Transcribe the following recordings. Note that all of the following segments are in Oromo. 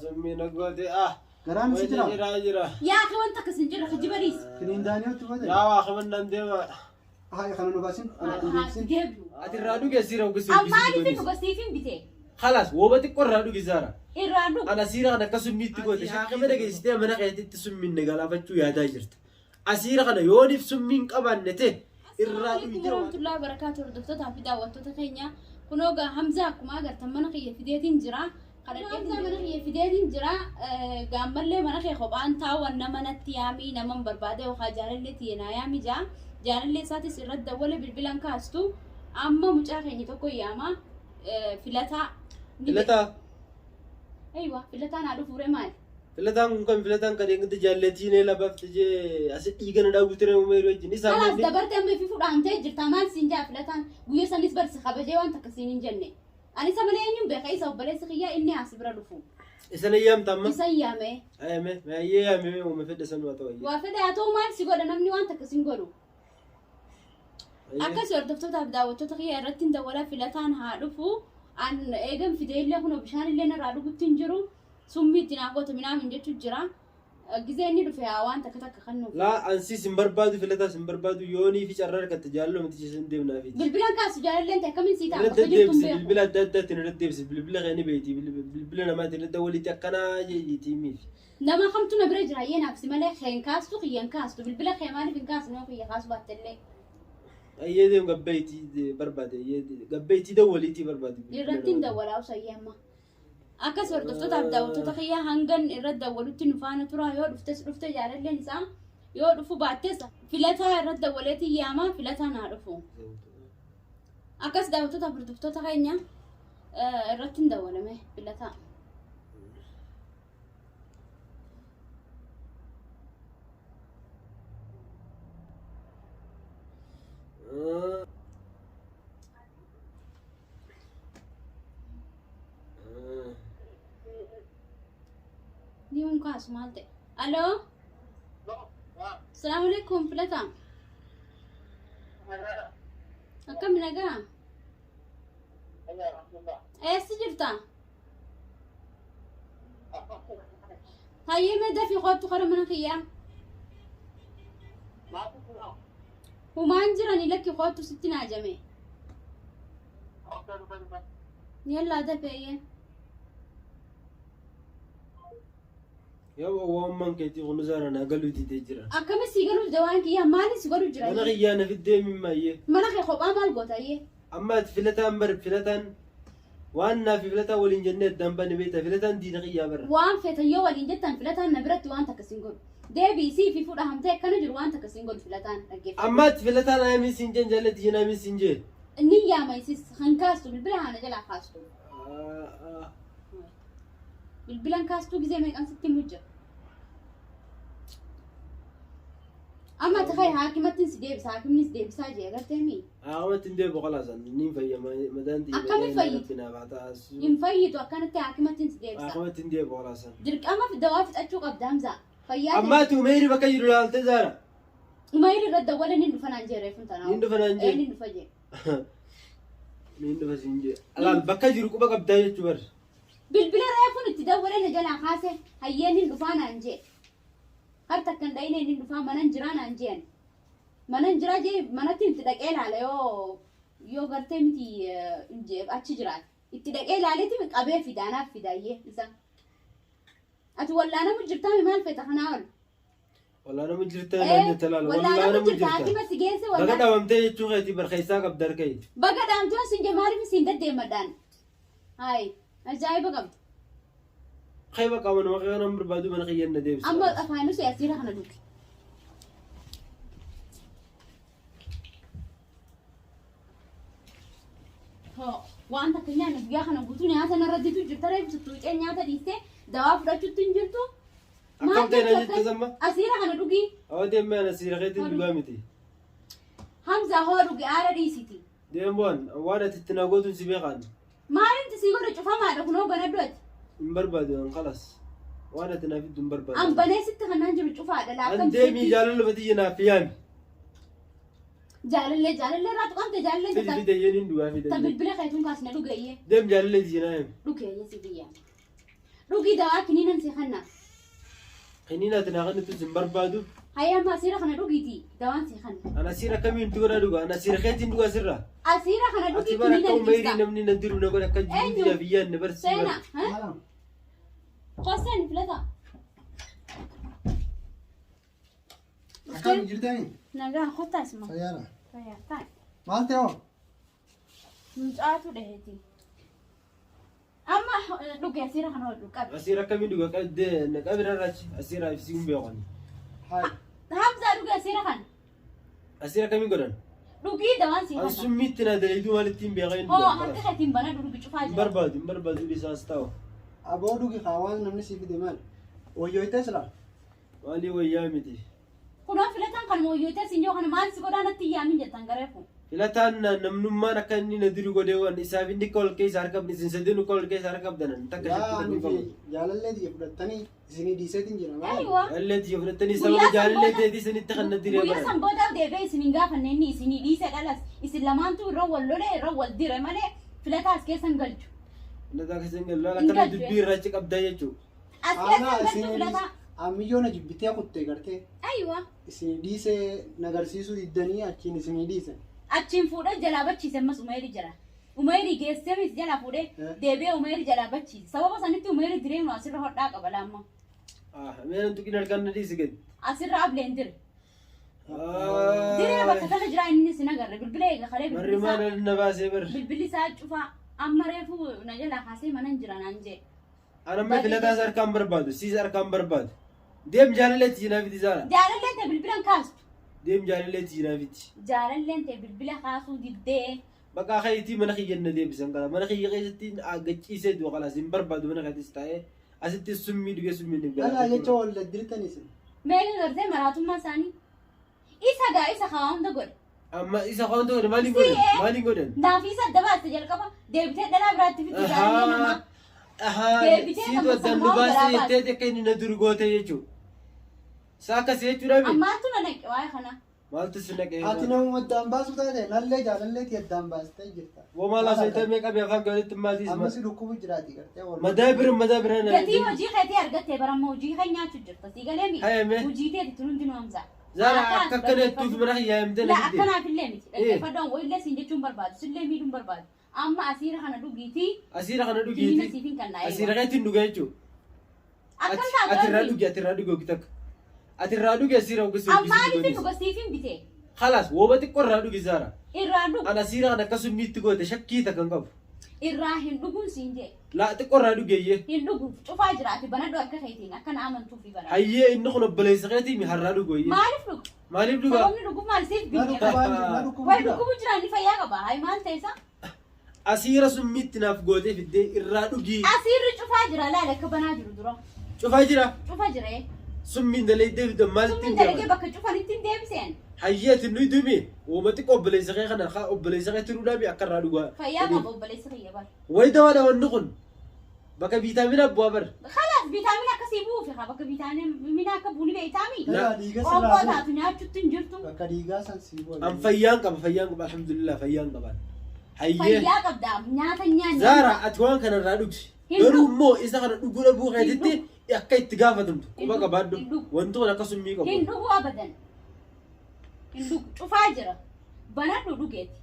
Summii na goote ah. Garaan si jira. Jira jira. Yaa akhi wanta akkas hin jirre kijiba dhiisi. Kiniin daaniyotti fate. Yaa waa kaman deema. Haa kana nu baasin. Ana kun deebisin. Deebi'u. Ati irraa dhuge siira ogeessi. Ammaaliif hin dhuga siif hin bite. Khalaas wooba xiqqoo irraa dhugi zaara. Irraa dhugu. Ana siira kana akka summiitti goote shaakama dhageessitee mana keetitti summiin na galaafachuu yaadaa jirta. Asiira kana yooniif summiin qabaanne ta'e irraa Assalamu dhugdee waan. warahmatullahi wabarakatuh hordoftoota fi daawwattoota keenya kunoo gaa Hamzaa akkuma agartan mana kiyya fideetiin jira. Hamzaa mana kiyya fideetiin jira. Gaammallee mana kee kophaan taawwan nama natti yaamii naman barbaade yookaan jaalallee tiyya naa yaami jaa. Jaalallee isaatis irratti dawwale bilbilan kaastu. Amma mucaa keenya tokko yaama. Filataa. Filataa. Eeywa filataa naa dhufuure maali? Filataan kun kan filataan kan eegdota jaallatiin lafaaf jee asi dhiiga na dhaabu ture umeeru wajjin isaa Kalaas malee. dabarte amma fi fudhaamtee jirta maal siin jaa filataan guyya sanis barsi kabajee waan takka siin hin jenne. Ani isa malee eenyuun beeka isa obboleessi kiyyaa inni as bira dhufu. Isa na yaamta amma. Isa yaame. Ayame ayyee yaame mee uume fedha san waa ta'u ayyee. Waa fedhe haa ta'u maal si godha namni waan takka siin godhu. Akkas hordoftootaaf daawwattoota kiyya irratti hin dawwala filataan haa dhufu. An eegan fidee illee kunoo bishaan illee narraa dhugutti hin jiru. Summii itti naa goote minaamin jechu jira. Gizee inni dhufe haa waan takka takka kan nuuf. Laa ansiis hin barbaadu filataas hin barbaadu yoonii fi carraa argatte jaalala miti jechuun deemnaafiiti. Bilbilan kaasu jaalalleen ta'e akkamiin sii ta'a Irra bakka jirtu hin deddeebisi beeku. bilbila adda addaatiin irra deddeebisi bilbila kee ni beeyti bilbila namaatiin irra walitti akkanaa jeetii miif. Nama kamtu na bira jira ayyee naaf si malee kee hin kaastu kiyya hin kaastu bilbila kee maaliif hin kaasne yoo kiyya kaasu baattellee. Ayyee deem gabbeetii barbaade ayyee gabbeetii dawwaliitii barbaade. Irratti hin dawwalaa usayyee amma. Akkas hordoftootaaf daawwattoota kiyyaa hangan irratti dawwalutti nu faana turaa yoo dhuftes dhufte jaalalleen isaa yoo dhufu baattes filataa irratti dawwaleetii yaama filataa naa dhufu. Akkas daawwattootaaf hordoftoota keenya irratti hin dawwalame filataa. Ni hun kaasu maal ta'e? Aloo? Salaamu alaikum filataa. Akkami nagaa? Eessa jirta? Hayyee mee dafii koottu kara mana kiyyaa. Humaan jirani lakki koottu sitti naajame. Yallaa dafee. Yaa waan keetii kun zaara naa galuu didee jira. Akkami sii galuu dide waan kiyyaa maaliin si godhu jira? Mana kiyyaa na fiddee mimmaayee. Mana kee kophaa maal goota ayyee? Amma ati filataan bar filataan waan naaf filataan waliin jennee addaan bane beekta filataan diina kiyyaa barra. Waan feetan yoo waliin jettan filataan na biratti waan takka sin godhu. Deebii sii fi fuudha hamtee akkana jiru waan takka sin godhu filataan dhaggeeffadhu. Amma ati filataan ayamii siin jeen jaalladhi jeen ayamii siin jee. Ni yaama isis kan kaastu bilbila haana jalaa kaastu. Bilbilan kaastuu gizee meeqan sitti mujja. Amma ati kai haakimatti si deebisa haakimni si deebisaa jee agartee mii. Haakimatti hin deebi'u qalaasan ni fayya madaan xiyya. Akkamiin fayyiti? Hin fayyitu akkanatti haakimatti si deebisa. Haakimatti hin deebi'u qalaasan. Dirqama dawaa fixachuu qabda Hamzaa. Fayyaa Amma ati umeeri bakka jiru laaltee zaara. Umayri irratti dawwala inni dhufa naan jee reefuun tanaa. Inni dhufa naan jee. Inni dhufa jee. Ni dhufa siin jee. Alaal bakka jiru quba qabdaa jechuu bar. Bilbila reefuun itti dawwale na jalaa kaase hayyeen hin dhufaa naan jee. Har takka hin dhayine inni dhufaa manan jiraa naan jeen. Manan jiraa jee manatti itti dhaqee ilaala yoo yoo gartee miti achi jiraate. Itti dhaqee ilaaleeti qabee fida anaaf fida hayyee isa. Ati wallaanamu jirtaa maal feeta kanaa ol? Wallaanamu jirta naan jette laala. Wallaanamu Wallaanamu jirta jirta. haakima si geesse Baga wallaan. dhabamtee jechuu keetii bar keessaa qabda harka kee. Baga dhaamtee sin jee maaliif siin deddeemadhaan? Hayi ajaa'iba qabda. Kee bakka manuma kee kanan barbaadu mana kiyyan na deebisa. Amma afaan nuti asiira kana dhugi. Hoo waan takka nyaanne guyyaa kana guutuu nyaata narra didu jirta reefu tuttuucee nyaata dhiistee dawaa fudhachuutti hin jirtu. Akkam ta'e na jette samma? Asiira kana dhugi. Awwa deemee ana siira keetiin dhugaa miti. Hamza hoo dhugi aara dhiisiti. Deem waan waan ati itti na gootuun si beekaan. Maalinti sii godhe cufamaadha kunoo banadhu ati. Hin barbaadu an kalas. Waan ati naaf fiddu hin barbaadu. An banee sitti kanaan jiru cufaadha laakkam An deemii jaalala batiyya naaf yaami. Jaalallee jaalallee irraa tuqamte jaalallee Fidi ta fide yeniin dhugaa fide. ta bilbila keetuun kaasne dhugeeyye Deem jaalallee tiyya naa yaami. dhugeeyye si biyya. Dhugii dawaa kiniinan si kanna. Kiniina ati naa kennitu sin barbaadu. Hayya amma asiira kana dhugiiti dawaan si kanna. Ana asiira kamiin dhuga dhuga? Ana asiira keetiin dhuga asirraa. Asiira kana Ati dhugii bara akka kiniinan umayrii liqimsa. namni na diru na godhe akka Eenyu? jiruuf biyyaan na barsiisu. Seena. Maal? Qoseen filata. Akkam jirtanii? Nagaa kottaa isuma. Fayyaadha. Fayyaa taa'e. Maal ta'e hoo? Mucaatu dhaheeti. Amma dhugi asiira kana hodhu qabi. Asiira akkamiin dhuga qabdee na qabira irraachi asiira ibsii hin beekan. Hayi. Hamzaa dhugi asiira kana. Asiira akkamiin godhan? Dhugii dawaan si An kanna. summiitti na dalayduu maalitti hin beekan. Hoo harka keetiin bana dhugi cufaa Hin jira. barbaadu hin barbaadu dhiisaas ta'u. Aboo dhugi kaa waan namni sii fide maal? Wayyooytee silaa? Maalii wayyaa miti. Kunoo filataan kan mooyyootee siin jiru kana maal si godhaa natti yaamin jettan gareefu. Filataan namnummaan akka inni na diru godhee waan isaaf inni akka ol keessa harka qabne isin sadeen akka ol keessa harka qabdanan takka Yaa shakki ani tokko fi hin qabu. jaalallee tiyya fudhattanii isinii dhiiseetiin jira maal? Aywa. Jaalallee tiyya fudhattanii Guyyaa sababa san jaalallee booda- teetii isinitti kan na diree Guyyaa baran. san booda deebi'ee isin hin gaafanne inni isinii dhiise dhalas isin lamaantu irra wal lole irra wal dire malee filataa as keessa hin galchu. Filataa keessa hin galu Hin akkana galchu. dubbii irraa achi qabdaa jechuudha. As keessa Aanaa hin galchu isinii filataa. Ammiyyoo na jibbitee kutte gartee Aywa. isinii dhiisee na garsiisuu diddanii achiin isinii dhiise. Achiin fuudhee jalaa bachiise ammas Umeeri jala. Umeeri geessee miti jalaa fuudhee deebi'ee Umeeri jalaa bachiise. Sababa sanitti Umeeri direenu asirra hodhaa qaba laamma. Mee nan tuqin harkaan na dhiisi gadi. Asirra ableen dire. Diree bakka kana jira inni sin agarre bilbila eega kalee Barri bilbilli isaa maal na baasee barri. bilbilli isaa cufaa amma reefu na jalaa kaasee mana hin jira naan jee. Ana amma filataas harkaan barbaadu siis harkaan barbaadu. Deem jaalallee tiyya naaf itti saala. Jaalalleen ta'e bilbila hin kaastu. Deem jaalallee tiyya naaf itti. Jaalalleen ta'e bilbila kaasuu diddee. Bakka keetii mana kiyya na deebisan qala. Mana kiyya keessatti gachiisee du'a qalaas hin barbaadu mana keettis taa'ee asitti summii dhugee summii ni Dhalaa jecha wal dirtan isin. Meeqa gartee maraatummaa isaanii. Isa gaa isa kaa hunda godhe. Amma isa waan ta'u maaliin godhan? Maaliin godhan? Naaf isa adda baaste jalqaba deebitee dhalaa biraatti fiddu jaalallee namaa. Ahaa, Deebitee siitu kan addaan nu sammuu baasee biraa jettee akka inni na dur goote jechuudha. Isaa akkasii jechuudha mi? Ammaantu na naqe waa'ee kana. Maaltu si naqee? Ati namuma addaan baasuu taate nallee jaalallee tiyya addaan baastee jirta. Womaa laasayitee meeqa bee afaan gaariitti maatii Amma si dhukkubu jiraati gartee wal. Madaa bira madaa bira na. Gatii hojii keetii argattee baramma hojii kee nyaachuu jirta. Sii galee mi? Hayya mee. Hojii teeti tun hundinuu hamzaa. Zaara akka akkana jettuuf mana kiyyaa himtee La na fidde. akkanaaf illee miti. Dhaggeeffadhaan wayillee siin jechuun barbaadu. Sillee miidhuun barbaadu. Amma asiira kana dhugiitii Asiira kana kiniina dhugiiti. siif hin kannaa. Asiira keetiin dhuga jechuudha. Akkam Ati irraa taatu dhugi ati irraa dhugi ogi takka. Ati irraa dhugi asiira ogi si Ammaan isin dhuga siif hin bitee. Khalaas wooba xiqqoo irraa dhugi Zaara. Irraa dhugu. Ana asiira kana akka summiitti goote shakkii takka hin qabu. Irraa hin dhuguun siin jee. Laa xiqqoo irraa dhugi eeyyee. Hin dhugu. Cufaa jira ati banadhu harka keetiin akka na amantuufi bara. Hayyee inni kun obboleessa keetii mi har'aa dhugu eeyyee. Maaliif dhugu? Maaliif dhuga? Sababni dhuguuf maal siif Na bitee? dhukkubaan jira na dhukkubu Wayi jira. dhukkubu jira inni fayyaa qaba. Hayi maal ta'e isaa? Asiira summiitti naaf gootee fiddee irraa dhugii. Asiirri cufaa jira laala akka banaa jiru dura. Cufaa jira. Cufa jira. Summiin dalaydee fiddan maalitti Summiin hin dalagee deeman? bakka cufanitti hin deebiseen. Hayyee ati nuyi dumi wooma xiqqoo obboleessa kee kana haa obboleessa kee tiruudhaa bi akka irraa dhugaa. Fayyaa qaba obboleessa kiyya bara. Wayi dawaadha wanni kun bakka viitaamina bu'aa bara. Kalaas viitaamina akkasii bu'uufi haa bakka viitaamina akka buuni beektaami. Dhalaa dhiiga Qoonqoo sirraa bu'u. taatu nyaachuutti hin jirtu. Bakka dhiigaa san sii bu'u. An fayyaan qaba fayyaan qaba alhamdulillah fayyaan qaba. Hayyee Fayyaa qabda nyaata hin nyaanne. Zaara ati waan kana irraa dhugi. Hin Garuu dhugu. immoo isa kana dhuguu dhabuu keetitti akka itti gaafatamtu quba Hin qabaadhu. dhugu. Wanti kun akka summii qabu. Hin dhugu abadan. Hin dhugu cufaa jira. Banadhu dhugeeti.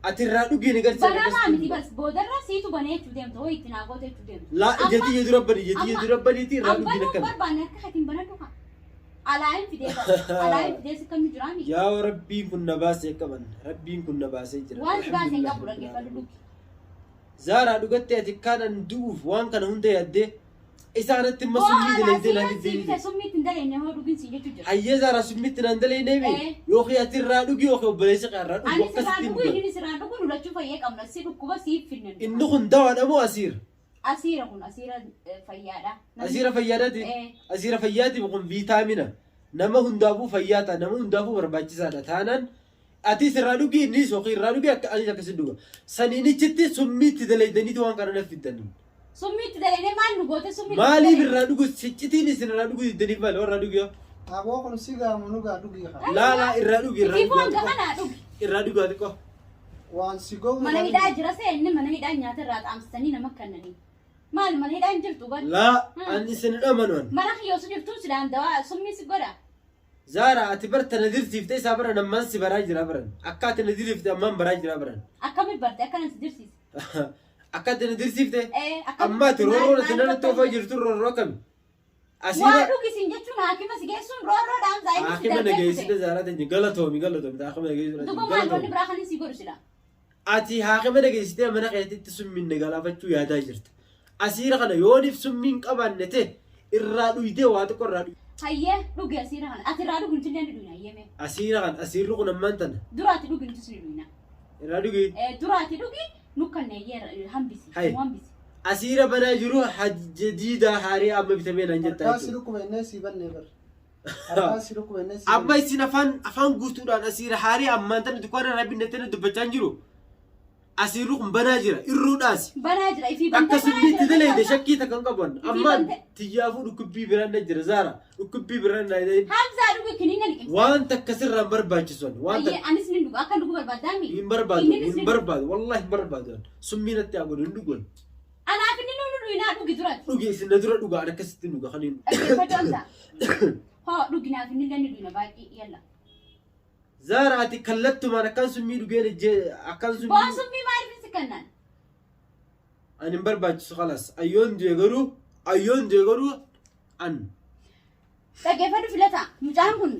Ati irraa dhugii ni garsiisa. Banamaa miti bas boodarra siitu banee jechuu deemta ho'i itti naa goote jechuu deemta. Laa ijatti ija dura bani ijatti ija dura baniiti irraa Amma dhugiin nu akkana. barbaanne akka keetiin banadhu haa. Alaayin fidee bara. Alaayin fidee si kamni jiraami. Yaa rabbiin kun na baasee qaban rabbiin kun na baasee jira. Waan si baasee hin qabu dhaggeeffadhu dhugi. Zaaraa dhugattee ati kanan du'uuf waan kana hunda yaaddee isa kanatti immoo Boo summii alaa dalaydee naa siiraan sii fiddee bite summii ittiin dalagne hoo dhugin siin jechuu jira. Hayyee Zaaraa summiitti naan dalaynee mi Eh. yookiin ati irraa dhugi yookiin obboleessi kee irraa dhugu Ani sirraan akkasitti dhugu hin inni sirraan dhugu nu lachuu fayyee qabna si dhukkuba siif finne. Inni kun dawaadha moo asiira? Asiira kun asiira fayyaadha. Asiira fayyaadhaati. Eh. Asiira fayyaati kun viitaamina. Nama hundaafuu fayyaa ta'a nama hundaafuu barbaachisaadha taanaan atis irraa dhugi innis yookiin irraa dhugi akka anis akkasitti dhuga. Saniinichitti summiitti dalaydaniiti waan kana na fiddan. Summii itti dalagne maal nu goote summii itti Maaliif dalagne? irraa dhugu siccitiin isin irraa dhugu diddaniif maali warra dhugi yoo? Aboo kun si gaamu nu gaa dhugi haa. Laa laa irraa dhugi irraa Ifiifuu dhugi hanga kanaa dhugi. irraa dhugi haa xiqqoo. Waan si gowwu. Mana hidhaa jira see inni mana hidhaa nyaata irraa xaamsisanii nama kennanii. Maal mana hidhaa hin jirtu bar. Laa ani isin hin amanu ani. Mana kiyya osoo jirtuu silaan dawaa summii si godha. Zaara ati bar tana dirsiifte isaa baran ammaan si baraa jira baran. Akka ati na dirsiifte ammaan baraa jira baran. Akkami barte akkana si dirsiise. Akka ati na dirsiifte Ee akkami amma ati maal roorroon ati maal natti oofaa bakka jirtu roorroo akkami? Waa Asiira dhugi siin jechuun haakima si geessuun roorroo dhaamsaa inni si haakima na darbee geessite kute. Zaaraa teenya galatoomi galatoomi haakima na geessite Duba maal wanni galatoomi. biraa kan si godhu sila. Ati haakima na geessitee mana keetitti summiin na galaafachuu yaadaa jirta. Asiira kana yooniif summiin qabaanne ta'e irraa dhuydee waa xiqqoo irraa dhuyi. Hayyee dhugi asiira kana. Ati irraa dhugi nuti illee ni dhuyna hayyee mee. Asiira kana asiirri kun ammaan tana Dura ati dhugi nutis ni dhuyna. irraa dhugi. Eh, Dura ati dhugi nu kan hayyee hambisi. Hay. Nu hambisi. Asiira banaa jiru jadiidaa haarii amma bitamee naan jettaa Harkaa si jechuudha. dhukkuba innee si bannee bar. Harkaa si dhukkuba innee si Amma bannee. isin afaan afaan guutuudhaan asiira haarii ammaan tana dukkaana irraa binnettee dubbachaa hin jiru. Asiirri kun banaa jira irruudhaas. Banaa jira ifii bantee Akka banaa summiitti jira dalayde beektaa? shakkii takka hin qaban. Ifii Ammaan bantee. tiyyaafuu dhukkubbii biraan na jira zaara dhukkubbii biraan na jira. Hamzaa dhugi kiniina liqimsa. Waan takka sirraa hin barbaachisu ani. Waan Hayyee takka anis ni dhuga akka dhugu barbaaddaami. hin barbaadu Inninis ni hin dhuga. barbaadu wallahi hin barbaadu ani. Summii natti haa godhu hin dhugu ani. Anaaf inni nu dhuginaa dhugi duratti. Dhugi isin na dura dhuga ani akkasitti dhuga kan hin Dhaggeeffadhu Hamzaa. Hoo dhuginaaf inni illee ni dhugna baay'ee yalla. Zaara ati kallattumaan akkan summii dhugeen ijjee akkan Boo summii summii maaliif si kennan? ani hin barbaachisu kalas ayyoon du'e garuu ayyoon du'e garuu an Dhaggeeffadhu filata. Mucaan kun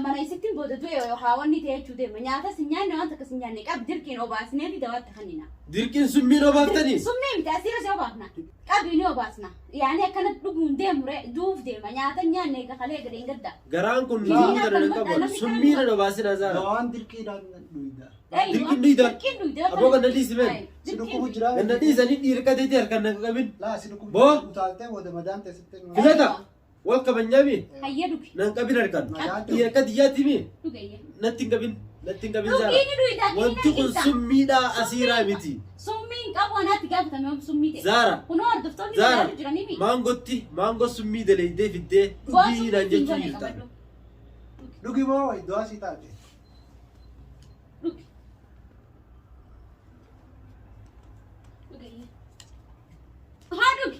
mana isittiin booda du'e yookaan wanni ta'e jechuu deema. Nyaata si nyaanne waan takka si nyaanne qab dirqiin obaasnee fi dawaatti kennina. Dirqiin summiin obaaftanii? Summii miti asiirra si obaafna. Qabii ni obaasna. Yaani akkana dhuguun deemu ree duuf deema. Nyaata hin nyaanne egaa kalee gadi hin gadda. Garaan kun Kiniina summii tana hin akkanumatti qabu. namni Summii kana nan obaasin Zaara. Dawaan dirqiidhaan dhuyda. Dirqiin dhuyda. Dirqiin dhuyda. Aboo ganna dhiisi mee. Si dhukkubu jira. Ganna dhiisanii dhiirqa teetii harkaan na qabin. Laa si dhukkubu Boo. utaaltee booda madaan teessitti. Filata. Wal kabajnyaami. Hayyee dhugi. Nan qabin harkaan. Madaan Dhiirqa tiyyaatti mi? Dhugi hayyee. Natti hin qabin. Natti hin qabin Zaara. Dhugii ni dhuyda. Wanti kun summiidhaa asiiraa miti. Summii hin qabu anaatti gaafatame yoom summii ta'e. Zaara. Kunoo hordoftoonni Zaara. ilaalu jiranii mi? Maangootti maangoo summii daleeydee fiddee Bu'aa dhugii summii naan hin jechuu goone jirta. qabadhu. Dhugi moo iddoo asii taate. Dhugi. Dhugi hayyee. Haa dhugi.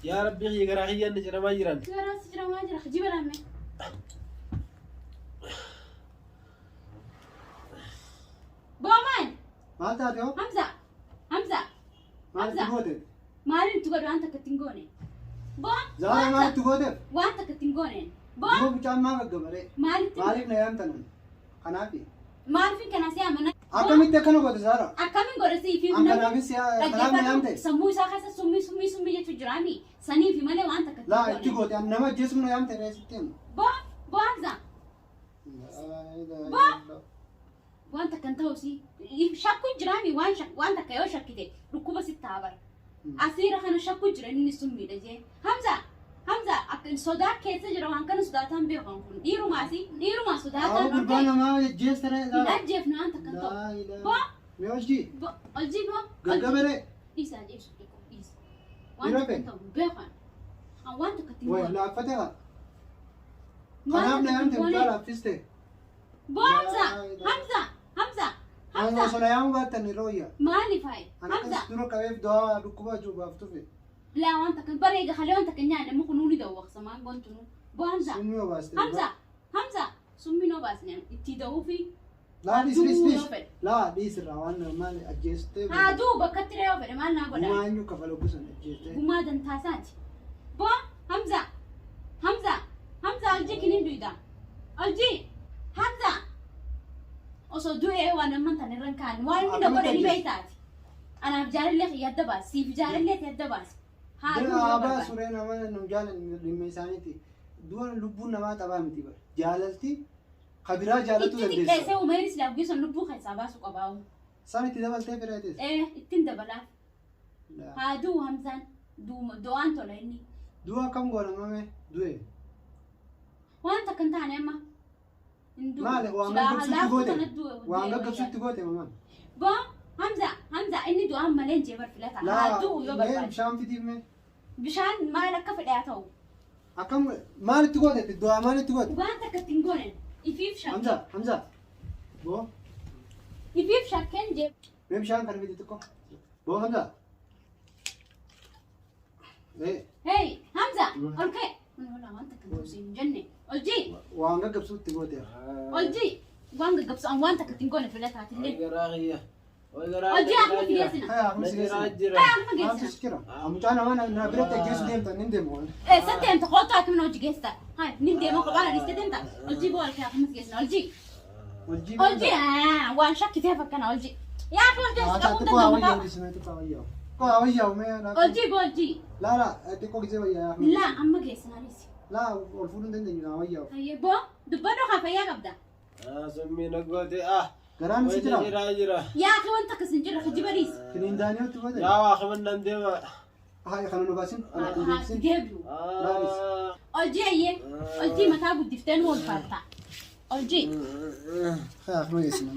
Yaa Rabbi kiyya garaa kiyyaan na ciramaa jiran. Garaa si jira maa jira jiba lamme. Boomaan Maal taate hoo? Hamza Hamza Maal itti Hamza. goote? Maaliin itti godhe waan takka ittiin goone. Boo Zaara maal itti goote? waan takka ittiin goone. Boo Duuba mucaan maa gaggabaree? maalitti Maaliif na yaamtan? Kanaafi. maaliif kana si amana? Akkamitti akkana goote Zaara? Akkamiin godhe sii fi An kanaafis kanaaf na yaamte? sammuu isaa keessa summii summii summii jechuun jiraami sanii fi malee waan takka Laa itti goote an nama ajjeesuuf na yaamte ree sitti himu. Boo boo Hamza waan takka hin ta'u si shakkuun jiraami waan waan takka yoo shakkite dhukkuba sitti haa bara. Asiira kana shakku jira inni summiidha jee. Hamza Hamza akka sodaa keessa jira waan kana sodaataan beekan kun dhiirumaasi dhiirumaa sodaataan Haa gurbaa namaa ajjeeste ree hin Zaara. ajjeefne waan takka hin ta'u. Laa ilaaha. Boo Mee hojii boo hojii boo gaggabaree. dhiisa ajjeesu xiqqoo dhiisa. Waan Dhiira takka hin fe? ta'u beekan. Waan takka ittiin Way goone. laaffate haa. Waan Kanaaf na takka yaamte ittiin mucaa goone. laaffiste. Boo Hamza Hamza Hamza Ani Hamza osoo na yaamuu baattan irra wayya. maaliif hayi Ani Hamza. akkas dura qabeef du'aa dhukkuba jiru tufe. Laa waan takka bareega kalee waan takka nyaanne muku nuuni dawwaqsa maan gontunu. Boo Hamza Summii obaaste. Hamza Hamza summii noo baasne itti da'uufi Laa dhiis dhiis Du'uu dhiis. yoo fedhe. Laa dhiis irraa waan maal ajjeestee. Haa du'u bakkatti yoo fedhe maal naa godha. Gumaa eenyu kafala gusan ajjeestee. Gumaa dantaasaati. Boo Hamza Hamza Hamza aljii kinin duyda. Aljii Hamza osoo du'ee waan amman tan irra hin kaanne waan inni na godhe ni beektaati. Anaaf jaalallee kiyya adda baasi siif jaalallee kiyya adda baasi. Haa du'u yoo Abaa barbaade. suree nama nam jaalan dhimma isaaniiti. Du'a lubbuun namaa taphaa miti bara. Jaalalti kabiraa jaalatuu Itti dandeessa. xiqqeessee umeeris laafgii sun lubbuu keessaa baasu qabaa'u. San itti dabaltee fireetis. Ee ittiin dabalaaf. Haa du'u Hamzaan du'aan tola inni. Du'a akkam goona mame du'e. Waan takka hin taane amma. Hin du'u. Maali waan Silaa gaggabsutti laaftuu goote? tana du'e Waan du'e gaggabsutti goote mamaan. Boo Hamza Hamza inni du'aan malee hin jee bar filata. Haa Laa du'u yoo mee barbaade. bishaan fidiif mee? Bishaan maal akka fedhe haa ta'u. Akkam maal itti goote? Du'aa maal itti goote? Waan takka ittiin goone ifiif shakkeen. Hamza Hamza. Boo Ifiif shakkeen jee. mee bishaan kana fidi xiqqoo. Boo Hamza. Ol ka'e. Kun hoolaa waan takka hin ta'u hin jenne. Ol jii. Waan gaggabsuutti goote. Ol jii. Waan gaggabsu an waan takka ittiin goone filataatillee. Way garaa kiyya. Way garaa Ol jii akkuma jira. geessina. Haya, akkuma si Na jiraa geessina. jira. Ka'e akkuma Maaltu geessina. si jira? Mucaa namaa na biratti ajjeesu deemta nin deemu. Eessatti deemta? Kootu akkuma hojii geessa. Haa nin deema kophaa na dhiistee deemta. Ol jii boo ol ka'e akkuma geessina. Ol jii. Ol jii. Ol jii waan shakkiteef akkana ol jii. Yaa fi ol jii Haa qabuu xiqqoo haa danda'u wayyaa'u mataa. dhiisime xiqqoo haa wayyaa'u. Xiqqoo haa wayyaa'u mee laa. Ol jii boo ol jii. Laa laa xiqqoo gisee wayyaa. Laa amma geessina dhiisi. Laa ol fuudhuu hin dandeenyu haa wayyaa'u. Hayyee boo dubbadhu haa fayyaa qabda. Ah, summii na goote. Ah, Garaan si way na jira. jiraa jira. Yaa fi wanta akkas hin jirre kijiba dhiisi. Kiniin daaniyotti goote. Yaa waa kaman nan deema. Haa kana nu baasin. Ana hin Haa deebisin. deebi'u. Ah. Ol jii hayyee. Ol jii mataa guddiftee nu ol faarta. Ol jii. Haa akkuma geessina.